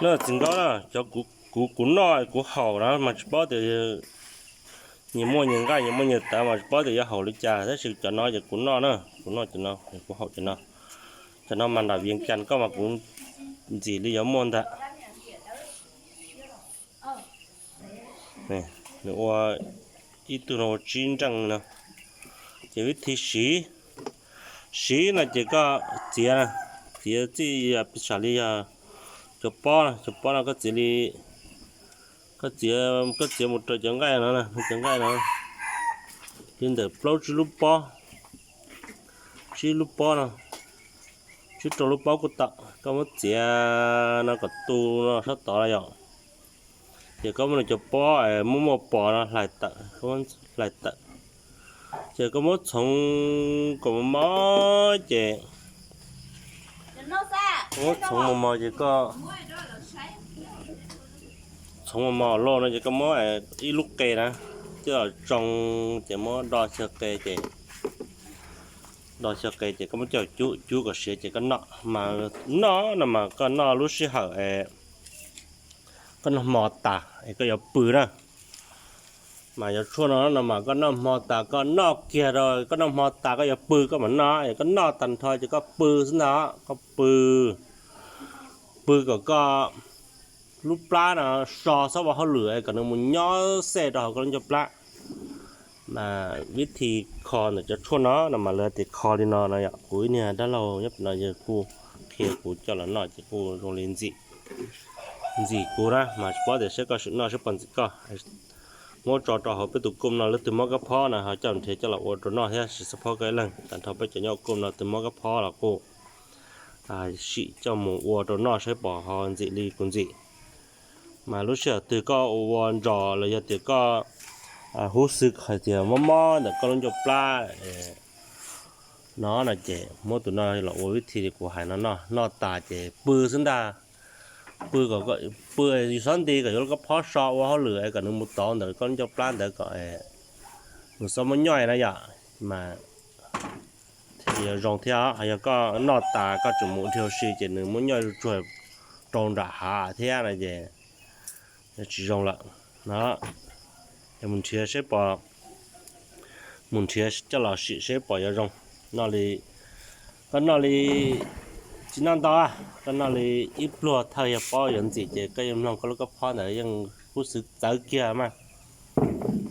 No txiv nkaub na, cov kuv kuv noj kuv haus na mas tsis paub tias nyias muaj nyias nqaij nyias muaj nyias tawv mas tsis paub tias yuav haum li cas, tab sis cov no ces kuv noj na, kuv noj cov no, kuv haus cov no. Cov no mas nram Vias Cas koj mas kuv ntxim li yuav muaj ntag. Nws ua ib tug no ua tsib nreej no. Ces vib thi siv, siv no ces koj txiav, txiav txij, piv xam li yog cov pob, cov pob no koj txiav li, koj txiav, koj txiav mus rau cov nqaij no, cov nqaij no li ntawm plaub tsib lub pob, tsib lub pob no, tsib rau lub pob kuj tau. Koj muab txiav no kom tu no sab tod los yom. Ces koj muab nws cov pob muaj muaj pos no hlais tawm, hlais tawm. Ces koj muab txhoov kom mos mos ces, muab txhoov mos mos ces koj txhoov mos mos loj no ces koj muab ib lub qe na coj los tsoo, ces muab do xyaw qe ces, do xyaw qe ces koj muab coj cub, cub kom siav ces koj noj. Mas noj no mas koj noj lub sij hawm koj noj hmo tas es koj yuav pw na. Mas cov tshuaj no no mas koj noj hmo tas koj noj kiag rau, koj noj hmo tas koj yuav pw koj mam noj, es koj noj tag nrho ces koj pw xwb ntag, koj pw, pw kom koj lub plab no so txhob ua hauj lwm es kom nws mus nyob xej rau hauv koj lub ncauj plab. Mas vib thi kho ntawm cov tshuaj no no mas lawv tias kho li no no yom. Kuv ib niag dab laug nyob pem no yog kuj qhia kuv coj los noj ces kuj zoo li ntxim, ntxim kuv na, mas tsis paub tias saib koj sim noj saib puas ntxim koj. Muab tso rau hauv peb tus koj no, leej twg mob kab phob no ho coj nrhiav coj los ua rau noj thiab, tsis txhob phob koj ib leeg. Tag nrho peb cov nyob koj no leej twg mob kab phob los kuj sim coj mus ua rau noj saib puas ho ntxim li kuv ntxim. Mas lub sij hawm twg koj ua ntsos los yog tias koj hub xwb hais tias mob mob ntawm koj lub ncauj plab no no ces muab tus no los ua vib thi li kuv hais no noj, noj tas ces pw xwb ntag. Pw kom, pw, yus xob nti kom yuav lub kab phob so ua hauj lwm es kom nws mus tov ntawm koj lub ncauj plab ntawd kom nws txhob muab nyob na yom. Mas thiaj yuav zoo thiab. Yog koj noj tas koj tseem mus dhia ua si ces nws muab nyob tsuag rau nram hav thiab no ces tsis zoo lawm no. Yog mus nrhiav saib puas, mus nrhiav coj los sim saib puas yuav zoo. Noj li, koj noj li, tsis noj ntau, koj noj li ib pluag thawj yog paub yuav ntxim ces koj yeej mloog koj lub kab phob ntawd yeej hub xwb txawv kiag mas.